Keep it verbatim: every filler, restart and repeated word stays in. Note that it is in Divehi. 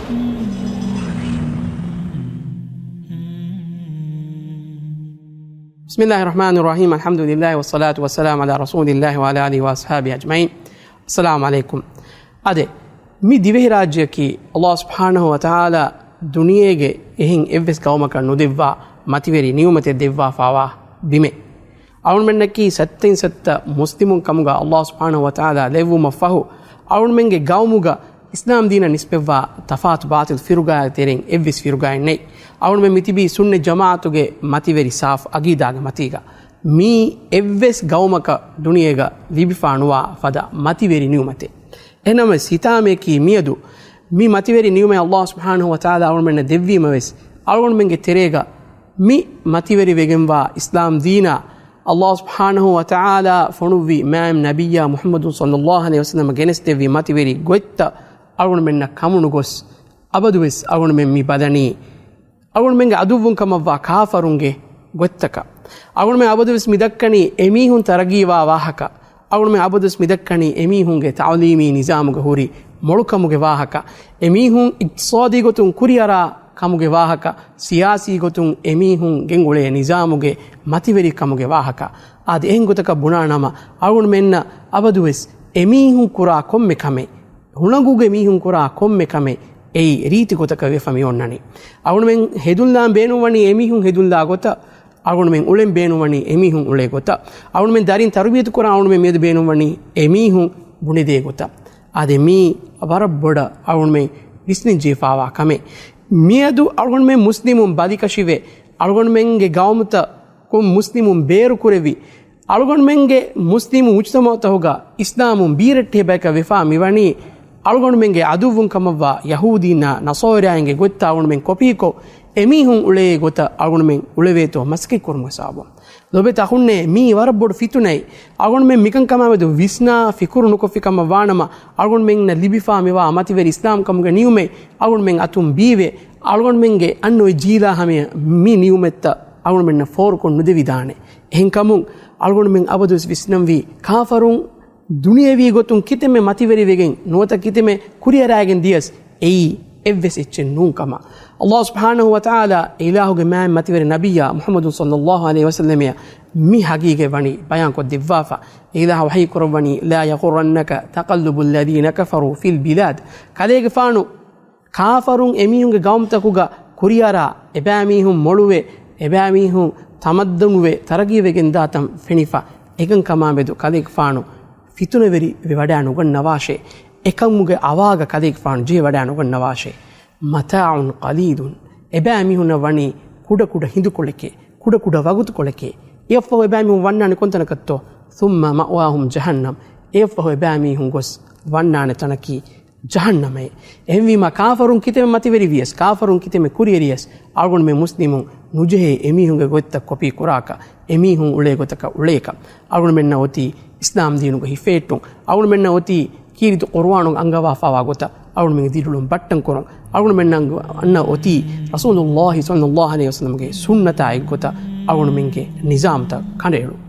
بسم الله الرحمن الرحيم. الحمد لله والصلاة والسلام على رسول الله وعلى آله وأصحابه أجمعين. السلام عليكم. އާދެ، މި ދިވެހިރާއްޖެއަކީ ﷲ ސުބްޙާނަހޫ ވަތަޢާލާ ދުނިޔޭގެ އެހެން އެއްވެސް ޤައުމަކަށް ނުދެއްވާ މަތިވެރި ނިޢުމަތެއް ދެއްވާފަވާ ބިމެއް. އަޅުގަނޑުމެންނަކީ ސައްތައިން ސައްތަ މުސްލިމުން ކަމުގަ ﷲ ސުބްޙާނަހޫ ވަތަޢާލާ ލެއްވުމަށް ފަހު، އަޅުގަނޑުމެންގެ ޤައުމުގަ އިސްލާމް ދީނަށް ނިސްބަތްވާ ތަފާތު ބާޠިލް ފިރުޤާއާ ތެރެއިން އެއްވެސް ފިރުޤާއެއް ނެތް. އަޅުގަނޑުމެން މިތިބީ ސުންނަތް ޖަމާޢަތުގެ މަތިވެރި ސާފު ޢަޤީދާގެ މަތީގަ. މީ އެއްވެސް ޤައުމަކަށް ދުނިޔޭގަ ލިބިފާނުވާ ފަދަ މަތިވެރި ނިޢުމަތެއް. އެހެންނަމަވެސް ހިތާމަޔަކީ މިއަދު މި މަތިވެރި ނިޢުމަތް ﷲ ސުބްޙާނަހޫ ވަތަޢާލާ އަޅުގަނޑުމެންނަށް ދެއްވީމަވެސް، އަޅުގަނޑުމެންގެ ތެރޭގަ މި މަތިވެރިވެގެންވާ އިސްލާމް ދީނާ، ﷲ ސުބްޙާނަހޫ ވަތަޢާލާ ފޮނުއްވި މާތް ނަބިއްޔާ މުޙައްމަދު ޞައްލައްލާހު ޢަލައިހި ވަސައްލަމަ ގެނެސްދެއްވި މަތިވެރި ގޮތްތައް އަޅުގަނޑުމެންނަށް ކަމުނުގޮސް، އަބަދުވެސް އަޅުގަނޑުމެން މި ބަލަނީ އަޅުގަނޑުމެންގެ އަދުއްވުން ކަމަށްވާ ކާފަރުންގެ ގޮތްތަކަށް. އަޅުގަނޑުމެން އަބަދުވެސް މި ދައްކަނީ އެމީހުން ތަރައްގީވާ ވާހަކަ. އަޅުގަނޑުމެން އަބަދުވެސް މި ދައްކަނީ އެމީހުންގެ ތަޢުލީމީ ނިޒާމުގަ ހުރި މޮޅުކަމުގެ ވާހަކަ. އެމީހުން އިޤްތިޞާދީ ގޮތުން ކުރިއަރާ ކަމުގެ ވާހަކަ، ސިޔާސީ ގޮތުން އެމީހުން ގެންގުޅޭ ނިޒާމުގެ މަތިވެރިކަމުގެ ވާހަކަ. އާދެ، އެހެން ގޮތަކަށް ބުނާ ނަމަ، އަޅުގަނޑުމެންނަށް އަބަދުވެސް އެމީހުން ކުރާ ކޮންމެ ކަމެއް، ހުޅަނގުގެ މީހުން ކުރާ ކޮންމެ ކަމެއް އެއީ ރީތި ގޮތަކަށް ވެފަ މި އޮންނަނީ. އަޅުގަނޑުމެން ހެދުންލާން ބޭނުންވަނީ އެމީހުން ހެދުންލާ ގޮތަށް، އަޅުގަނޑުމެން އުޅެން ބޭނުންވަނީ އެމީހުން އުޅޭ ގޮތަށް، އަޅުގަނޑުމެން ދަރިން ތަރުބިޔަތު ކުރަން އަޅުގަނޑުމެން މިއަދު ބޭނުންވަނީ އެމީހުން ބުނެދޭ ގޮތަށް. އާދެ، މީ ވަރަށް ބޮޑަށް އަޅުގަނޑުމެން ވިސްނެންޖެހިފާވާ ކަމެއް. މިއަދު އަޅުގަނޑުމެން މުސްލިމުން ބަލިކަށިވެ، އަޅުގަނޑުމެންގެ ޤައުމުތައް ކޮން މުސްލިމުން ބޭރުކުރެވި، އަޅުގަނޑުމެންގެ މުސްލިމު މުޖުތަމަޢުތަކުގަ އިސްލާމުން ބީރައްޓެހި ބަޔަކަށް ވެފާ މިވަނީ، އަޅުގަނޑުމެންގެ އަދުއްވުން ކަމަށްވާ ޔަހޫދީންނާ ނަޞާރާއިންގެ ގޮތްތައް އަޅުގަނޑުމެން ކޮޕީކޮށް، އެމީހުން އުޅޭ ގޮތަށް އަޅުގަނޑުމެން އުޅެވޭތޯ މަސައްކަތްކުރުމުގެ ސަބަބުން. ލޯބިވެތި އަޚުންނޭ، މީ ވަރަށް ބޮޑު ފިތުނައެއް. އަޅުގަނޑުމެން މިކަންކަމާމެދު ވިސްނާ ފިކުރު ނުކޮށްފި ކަމަށް ވާނަމަ، އަޅުގަނޑުމެންނަށް ލިބިފާ މިވާ މަތިވެރި އިސްލާމްކަމުގެ ނިޢުމަތް އަޅުގަނޑުމެން އަތުން ބީވެ، އަޅުގަނޑުމެންގެ އަންނަ އޮތް ޖީލާ ހަމަޔަށް މި ނިޢުމަތްތައް އަޅުގަނޑުމެންނަށް ފޯރުކޮށް ނުދެވިދާނެ. އެހެންކަމުން އަޅުގަނޑުމެން އަބަދުވެސް ވިސްނަންވީ، ކާފަރުން ދުނިޔެވީ ގޮތުން ކިތަންމެ މަތިވެރިވެގެން ނުވަތަ ކިތަންމެ ކުރިއަރާގެން ދިޔަސް އެއީ އެއްވެސް އެއްޗެއް ނޫން ކަމަށް. ﷲ ސުބްޙާނަހޫ ވަތަޢާލާ އެ އިލާހުގެ މާތް މަތިވެރި ނަބިއްޔާ މުޙައްމަދު ޞައްލައްލާހު ޢަލައިހި ވަސައްލަމައަށް މި ޙަޤީޤަތް ވަނީ ބަޔާންކޮށް ދެއްވާފަ. އެ އިލާހު ވަޙީ ކުރައްވަނީ، لا يغرنك تقلب الذين كفروا في البلاد. ކަލޭގެފާނު ކާފަރުން އެމީހުންގެ ގައުމުތަކުގަ ކުރިއަރާ، އެބައިމީހުން މޮޅުވެ، އެބައިމީހުން ތަމައްދުނުވެ ތަރައްގީވެގެންދާތަން ފެނިފަ. އެކަންކަމާމެދު ކަލޭގެފާނު ފިތުނަވެރިވެވަޑައިނުގަންނަވާށޭ. އެކަމުގެ އަވާގަ ކަލޭގެފާނު ޖެހިވަޑައިނުގަންނަވާށޭ. متاع قليل، އެބައިމީހުންނަށް ވަނީ ކުޑަކުޑަ ހިނދުކޮޅެކޭ، ކުޑަކުޑަ ވަގުތުކޮޅެކޭ. އެއަށްފަހު އެބައިމީހުން ވަންނާނެ ކޮންތަނަކަށްތޯ؟ ثم مأواهم جهنم، އެއަށްފަހު އެބައިމީހުން ގޮސް ވަންނާނެ ތަނަކީ ޖަހަންނަމޭ. އެހެންވީމަ، ކާފަރުން ކިތަންމެ މަތިވެރިވިޔަސް، ކާފަރުން ކިތަންމެ ކުރިއެރިޔަސް، އަޅުގަނޑުމެން މުސްލިމުން ނުޖެހޭ އެމީހުންގެ ގޮތްތައް ކޮޕީ ކުރާކަށް، އެމީހުން އުޅޭ ގޮތަކަށް އުޅޭކަށް. އަޅުގަނޑުމެންނަށް އޮތީ އިސްލާމް ދީނުގަ ހިފޭއްޓުން. އަޅުގަނޑުމެންނަށް އޮތީ ކީރިތި ޤުރުއާނުގަ އަންގަވާފާވާ ގޮތަށް އަޅުގަނޑުމެންގެ ދިރިއުޅުން ބައްޓަން ކުރުން. އަޅުގަނޑުމެންނަށް އަންނަ އޮތީ ރަސޫލުﷲ ޞައްލަﷲު ޢަލައިހި ވަސައްލަމަގެ ސުންނަތާ އެއްގޮތަށް އަޅުގަނޑުމެންގެ ނިޒާމްތައް ކަނޑައެޅުން.